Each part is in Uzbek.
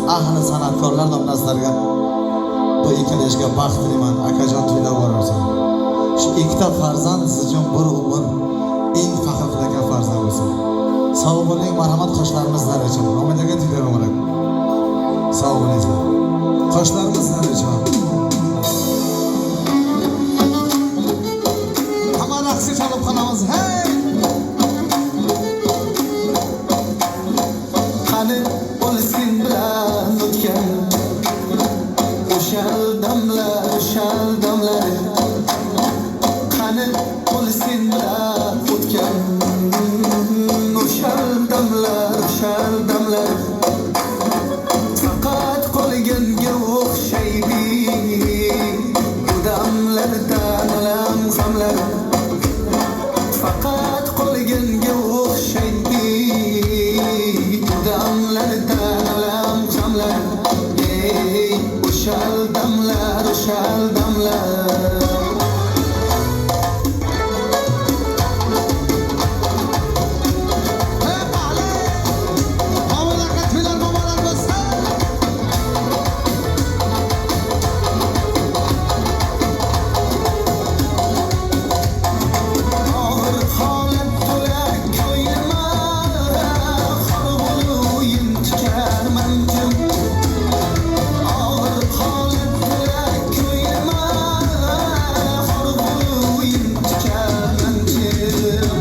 Ahli san'atkorlar nomidan sizlarga bu ikkalashga baxt tilayman. Akajon, to'ylab borarsan. Shu ikkita farzand siz uchun bir umr eng faxr qiladigan farzand bo'lsin. Sog' bo'ling, marhamat, qo'shlarimiz sizlar uchun. Omad aka, to'ylar muborak. Sog' bo'linglar. Qo'shlarimiz sizlar uchun. Hamma raqsga chalib qolamiz. Hey! Qani o'lsin bilan o'tgan o'shal damlar, o'shal damlar. Qani o'lsin bilan o'tgan o'shal damlar, o'shal damlar. Faqat qolganga o'xshaydi bu damlardan alam g'amlar. Faqat qolganga o'xshaydi bu damlardan alam g'amlar. Ey, o'shal damlar, o'shal damlar. Hey, Ali! Omad aka, to'ylar muborak bo'lsin. Og'ir holat to'la ko'ylima, xor bo'lib tikarman jim. Og'ir holat to'la ko'ylima, xor bo'lib tikarman jim.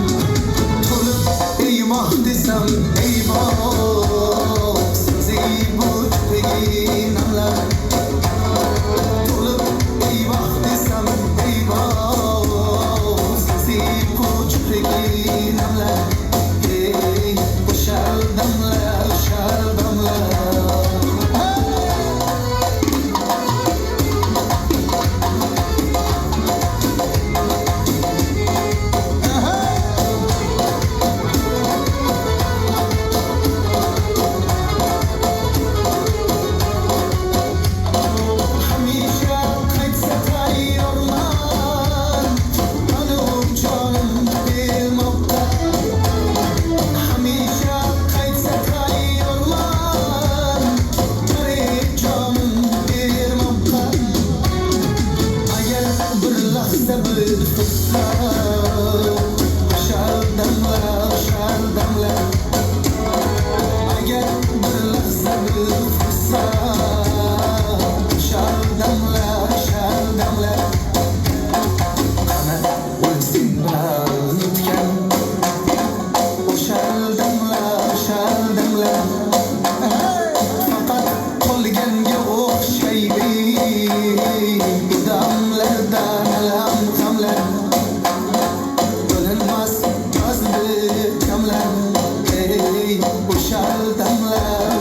To'lib eymoq desam eyvoh, sizi bu kipriginamlar. To'lib eyvoh desam eyvoh, sizi bu kipriginamlar. Ey, o'shal damlar, o'shal damlar. Hamisha qaytsa tayyorman, jonim jonim bermoqqa. Hamisha qaytsa tayyorman, qarib jonim bermoqqa. Agar bir lahza bir fursat, o'shal damlar, o'shal damlar. Agar bir lahza bir fursat, o'shal damlar, o'shal damlar. Qani o'lsin bilan o'tgan o'shal damlar, o'shal damlar. Faqat qolganga o'xshaydi bu damlardan alam g'amlar. Bo'linmas yozdi kamlar. Ey, o'shal damlar,